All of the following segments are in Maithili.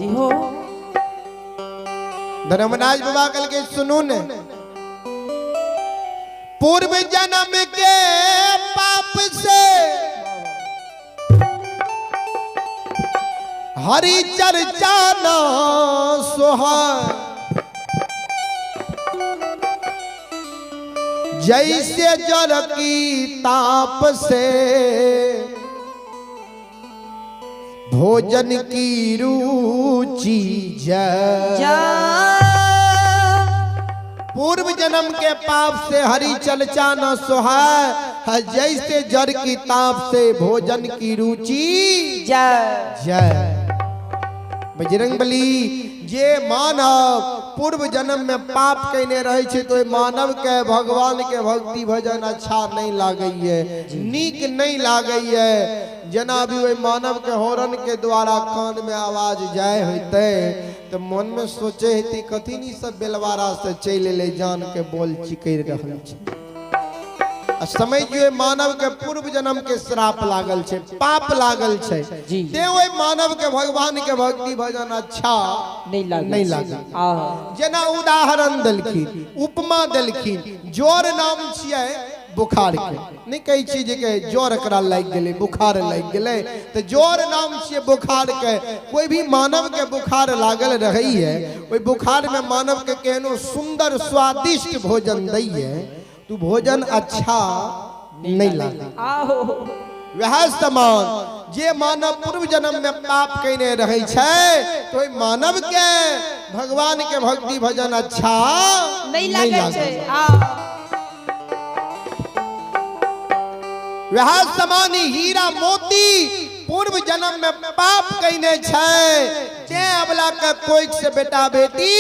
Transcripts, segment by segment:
जी हो। धर्मराज बाबा कहलकै सुनू ने, पूर्व जन्म के पाप से हरि चर्चा न सोहा, जैसे जल की ताप से भोजन की रुचि जय। जा। पूर्व जन्म के पाप से हरि चर्चा न सोहाय, जैसे जड़ की ताप से भोजन की रुचि जय। जय। बजरंग बली जे मानव पूर्व जन्म में पाप कैने रहे छै तो मानव के भगवान के भक्ति भजन अच्छा नहीं लागैये, नीक नहीं लागैये। जेना भी ओहि मानव के हॉर्न के द्वारा कान में आवाज जाय होते तो मन में सोचे हेती कथी नी सब बेलवारा से चलि एलै, जान के बोल चिकरि रहल छै। आ समझियो मानव के पूर्व जन्म के श्राप लागल छै, पाप लागल छै, जी। ते ओहि मानव के भगवान के भक्ति भजन अच्छा नहीं लागल। नहीं लागल। आहा। जेना उदाहरण देलखिन, उपमा देलखिन, जोर नाम छियै बुखार के, नहीं कहै छी जे के जोर एकरा लागि गेलै, बुखार लागि गेलै, तऽ जोर नाम छियै बुखार के। कोई भी मानव के बुखार लागल रहैये, ओहि बुखार में मानव के केहनो सुंदर स्वादिष्ट भोजन दैये तो भोजन अच्छा नहीं लागे। आहो। वएह समान जे मानव पूर्व जन्म में पाप कैने रहै छै तो ओहि मानव के भगवान के भक्ति भजन अच्छा नहीं लागै छै। आ। वएह समान हीरा मोती पूर्व जन्म में पाप कैने छै, तें अबला के कोइख से बेटा बेटी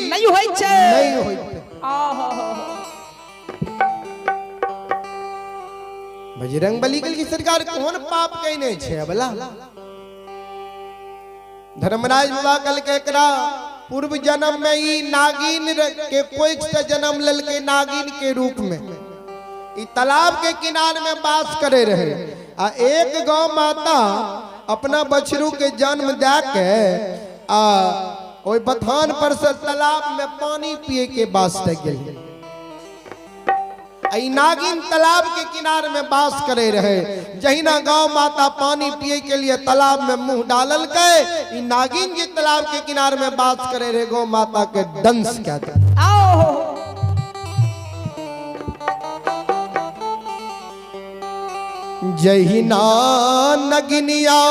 नहीं होइ छै। नहीं होइ छै। आहा। बजरंग बली की सरकार कोन पाप कैने छै अबला? धर्मराज बाबा कहलकै एकरा पूर्व जन्म में ई नागिन के कोइख से जन्म लेलकै, नागिन के रूप में ई तालाब के किनार में वास करे रहे, आ एक गौ माता अपना बछरू के जन्म दे के आ ओहि बथान पर से तालाब में पानी पिए के वास्ते गेल। ई नागिन तालाब के किनार में वास करे रहे, जहिना गौ माता पानी पिए के लिए तालाब में मुंह डालल के, ई नागिन जे तालाब के किनार में वास करे रहे गौ माता के दंश कह दे। आओ। जहिना नगिनिया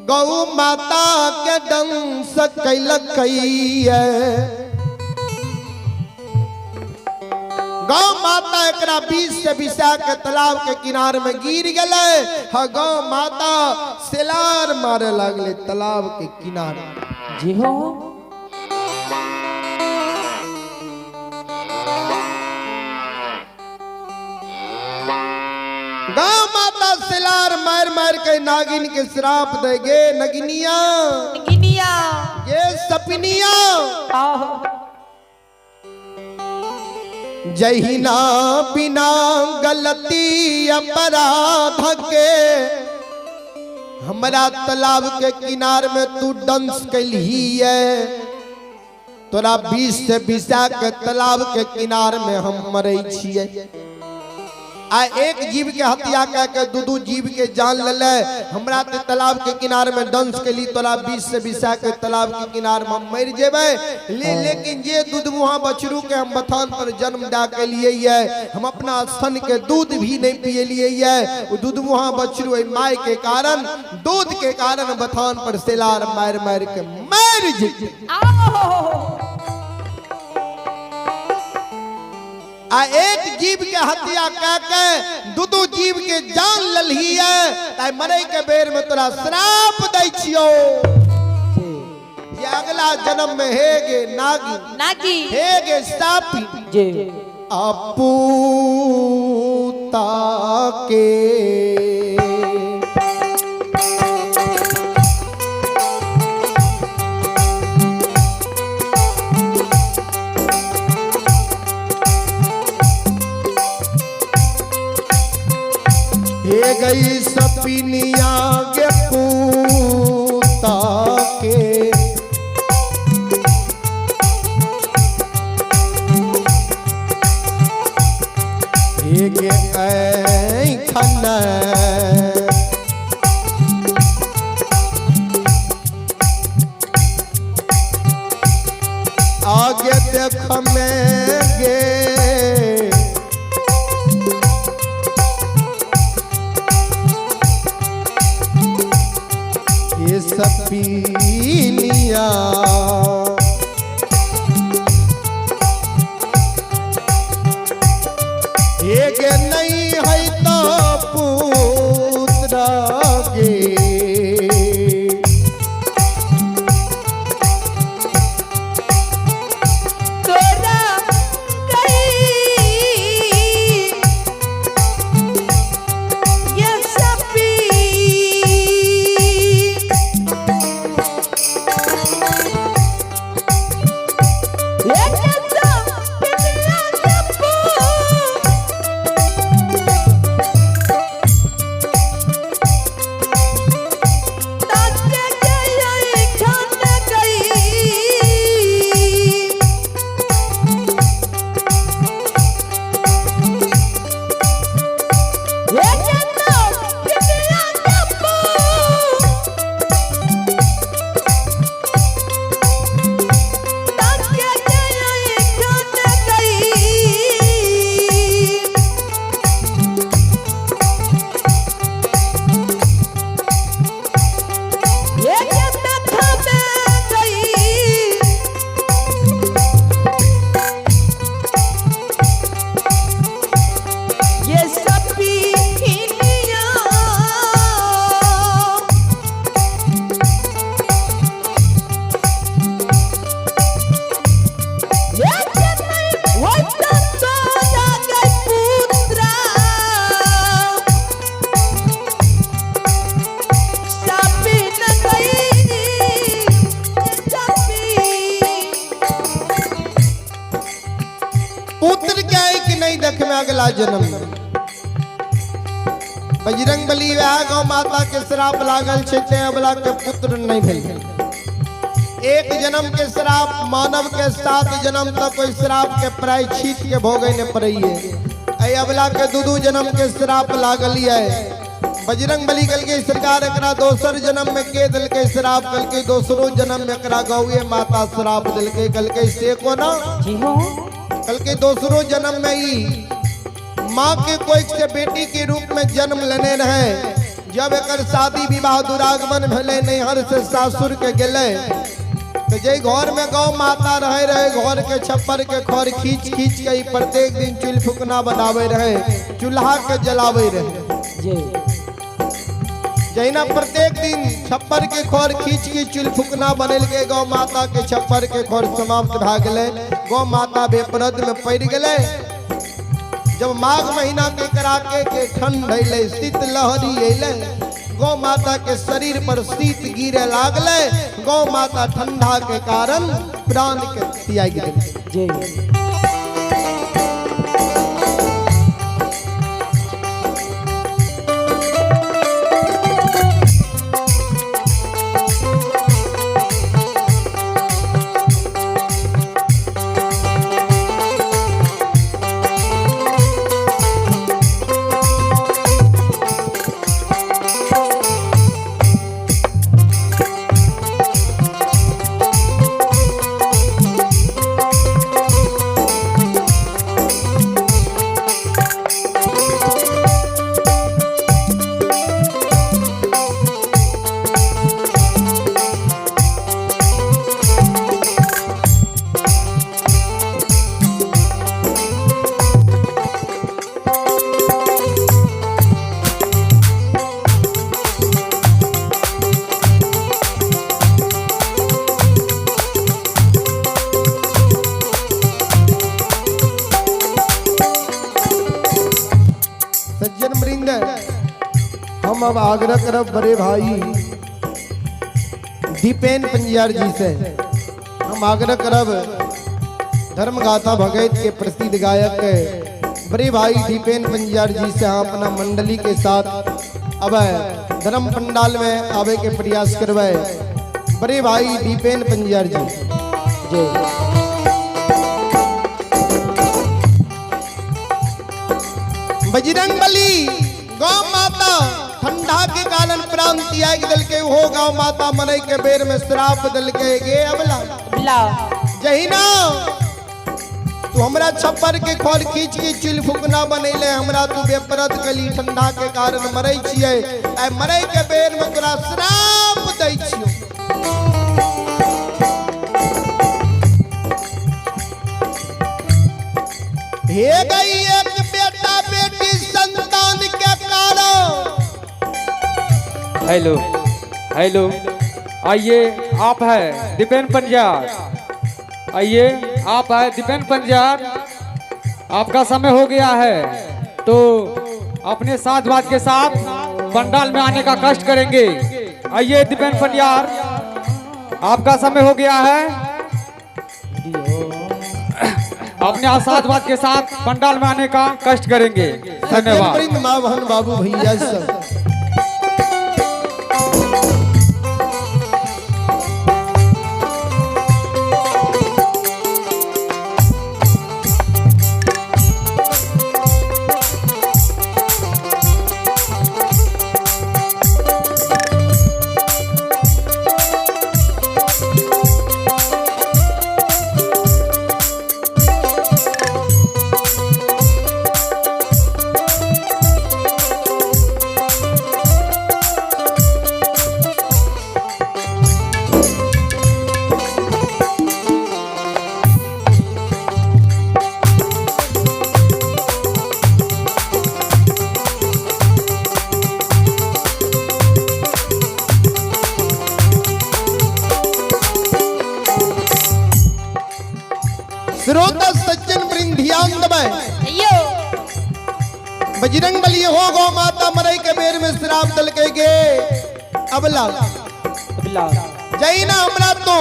गौ माता के दंश कैलकै, गौ माता एकरा बीच से बिसा के तालाब के किनार में गिर गेलै। हाँ, गौ माता सेलार मारे लगले तालाब के किनारे। जी हो। गौ माता सेलार मार मार के नागिन के श्राप दे गे नगिनिया, नगिनिया, गे सपनिया। आहो। जहिना बिना गलती अपराध के हमरा तालाब के किनार में तू डंस कैलही है, तोरा बीच से बिसा के तालाब के किनार में हम मरे छियै। आ एक जीव के हत्या कह के दू दू जीव के जान लेले, हमरा ते तालाब के किनार में डंस के ली तोरा बीच से बिसा के तालाब के किनार में हम मर जेबै। लेकिन जे दूध मुहा बछरू के हम बथान पर जन्म दे के लिए है, हम अपना स्तन के दूध भी नहीं पिए लिए है, वो दूध मुहा बछरू माय के कारण दूध के कारण बथान पर सेलार मार मार के मर जेतै। आ एक जीव के हत्या कह के दू दू जीव के जान ललही है, ताई मरे के बेर में तोरा श्राप दै छियो जे अगला जन्म में हे गे नागी, नागी, हे गे सापी, जे अपूता के हे गई सपिनिया के पूता के आगे देख में गे ये सपीनिया एक नहीं है तो पुत्र गे। तोरा गई ये सपी एक तो पिनिया के पुत्र ताके गई खान गई एक तो पिनिया के पुत्र ताके गई खान गई। एक देखा में गई ये सपीनिया ये नहीं वो तो तोरा गई पुत्रा सपी न गई सपी। पुत्र के है कि नहीं देख में अगला जन्म में। बजरंग बली वह गौ माता के श्राप लागल छै ते अबला के पुत्र नहीं भेल। एक जन्म के श्राप मानव के 7 जन्म तक ओहि श्राप के प्रायश्चित के भोगे ने पड़ैये। एहि अबला के 2-2 जन्म के श्राप लागल ये। बजरंग बली कहलकै सरकार एकरा दोसर जन्म में के देलकै श्राप? कहलकै दोसरो जन्म में एकरा गौए माता श्राप देलकै। कहलकै से कोना? जी हो। कहलकै दोसरो जन्म में ई माँ के कोख से बेटी के रूप में जन्म लेने रहे। जब एकर शादी विवाह दुरागमन भेलै, नैहर से सासुर के गेलै तो जे घर में गौ माता रहे रहे घर के छप्पर के खर खींच खींच के ई प्रत्येक दिन चूल्ह फुकना बनावे रहे, चूल्हा के जलावे रहे। जी जहिना प्रत्येक दिन छप्पर के खर खींच के चूल्ह फुकना बनेलकै, गौ माता के छप्पर के खर समाप्त भए गेलै। गौ माता बेपरद में पड़ि गेलै। जब माघ महीना के कड़ाके के ठंड अयलै, शीत लहरी अयलै, गौ माता के शरीर पर शीत गिरे लागलै। गौ माता ठंडा के कारण प्राण के त्यागि देलकै। जी सज्जन वृंद, हम अब आग्रह करब बड़े भाई दीपेन पंजियार जी से, हम आग्रह करब धर्मगाथा भगत के प्रसिद्ध गायक बड़े भाई दीपेन पंजियार जी से हम अपना मंडली के साथ अब धर्म पंडाल में आवे के प्रयास करवे। बड़े भाई दीपेन पंजियार जी। जी बजरंग बली गौ माता ठंडा के कारण प्राण त्याग दिलके, हो गौ माता मरे के बेर में श्राप दिलके गे अबला ला। जहिना तू हमरा छप्पर के खोर खींच के चिल फुकना बनैले, हमरा तू बेपरत कली ठंडा के कारण मरै छियै, आइ मरै के बेर में तोरा श्राप दै छियौ। हे गई एक बेटा बेटी संतान के कारण। हेलो हेलो, आइए आप है दीपेन पंजार, आइए आप है दीपेन पंजार, आपका समय हो गया है तो अपने साथ बात के साथ पंडाल में आने का कष्ट करेंगे। आइए दीपेन पंजार, आपका समय हो गया है, अपने साथ बात के साथ पंडाल में आने का कष्ट करेंगे। धन्यवाद। माँ बहन बाबू भैया सब श्रोता सज्जन वृंद ध्यान दबाए। बजरंग बली हो गो माता मरई के बेर में श्राप दल के गे अबला जइना हमरा तो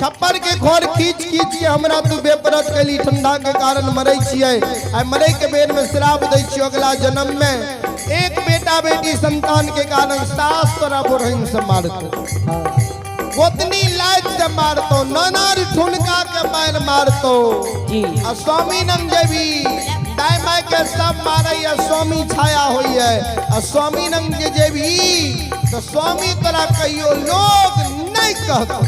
छप्पर के खोर खींच खींच के हमरा तू बेपरत कली ठंडा के कारण मरै छियै, आ मरै के बेर में श्राप दै छियै। अगला जन्म में एक बेटा बेटी संतान के कारण सास तोरा बोरहिन से मारतो, गोतनी लाज से मारतो, नानार ठुनका के मार मारतो जी। आ स्वामी नंग जेबी दाई माई के सब मारे या स्वामी छाया होई है, आ स्वामी नंग जे जेबी तो स्वामी तोरा कहियो लोग नहीं कहतो।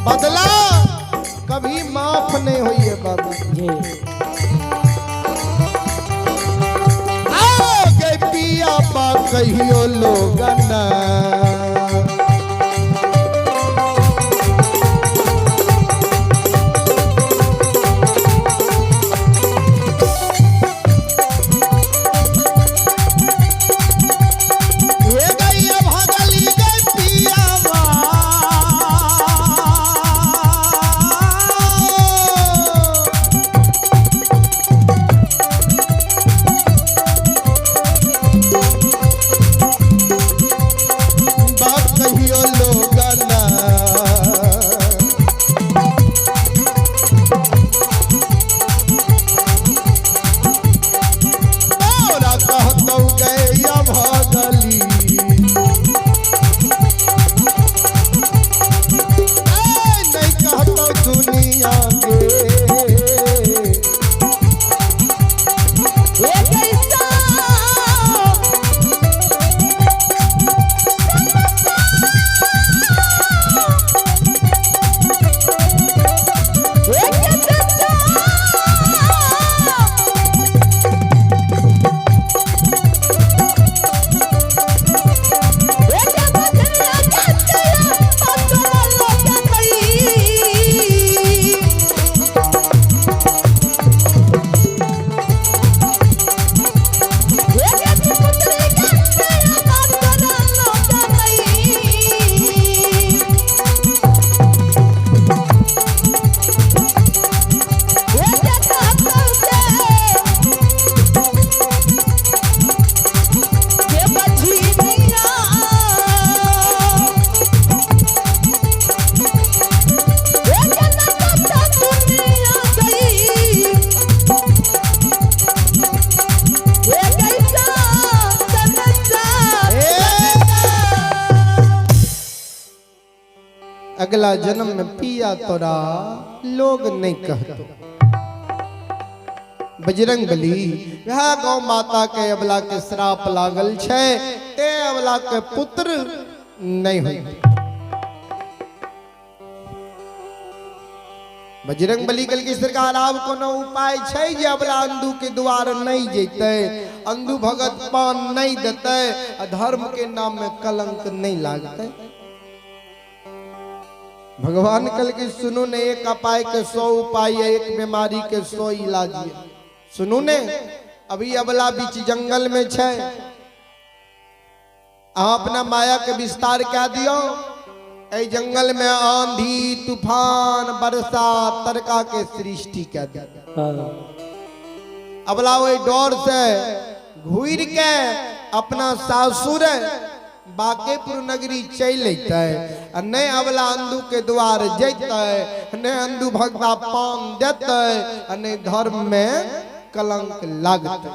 बदला कभी माफ नहीं होई है बाबू जी। आओ के पिया बा कहियो लोग ना। अगला जन्म में पिया तोरा लोग नहीं कहतो। बजरंग बली वह गौ माता के अबला के श्राप लागल छै, ते अबला के पुत्र नहीं होई। बजरंग बली कल की सरकार आब कोनो उपाय छै जे अबला अंधू के द्वार नहीं जैते, अंधू भगत पान नहीं देते, आ धर्म के नाम में कलंक नहीं लागते। भगवान कल की सुनू ने, एक उपाय के 100 उपाय है, एक बीमारी के 100 इलाज है। सुनू ने, अभी अबला बीच जंगल में छै, अहाँ अपना माया के विस्तार कह दियो, एहि जंगल में आंधी तूफान बरसा तरका के सृष्टि कह दियो। अबला वही डर से घूर के अपना सासुर बाकेपुर नगरी चल अयतै, आ नहीं अबला अंधू के द्वार जैतै, नहीं अंधू भगवा पान देतै, आ नहीं धर्म में कलंक लागतै।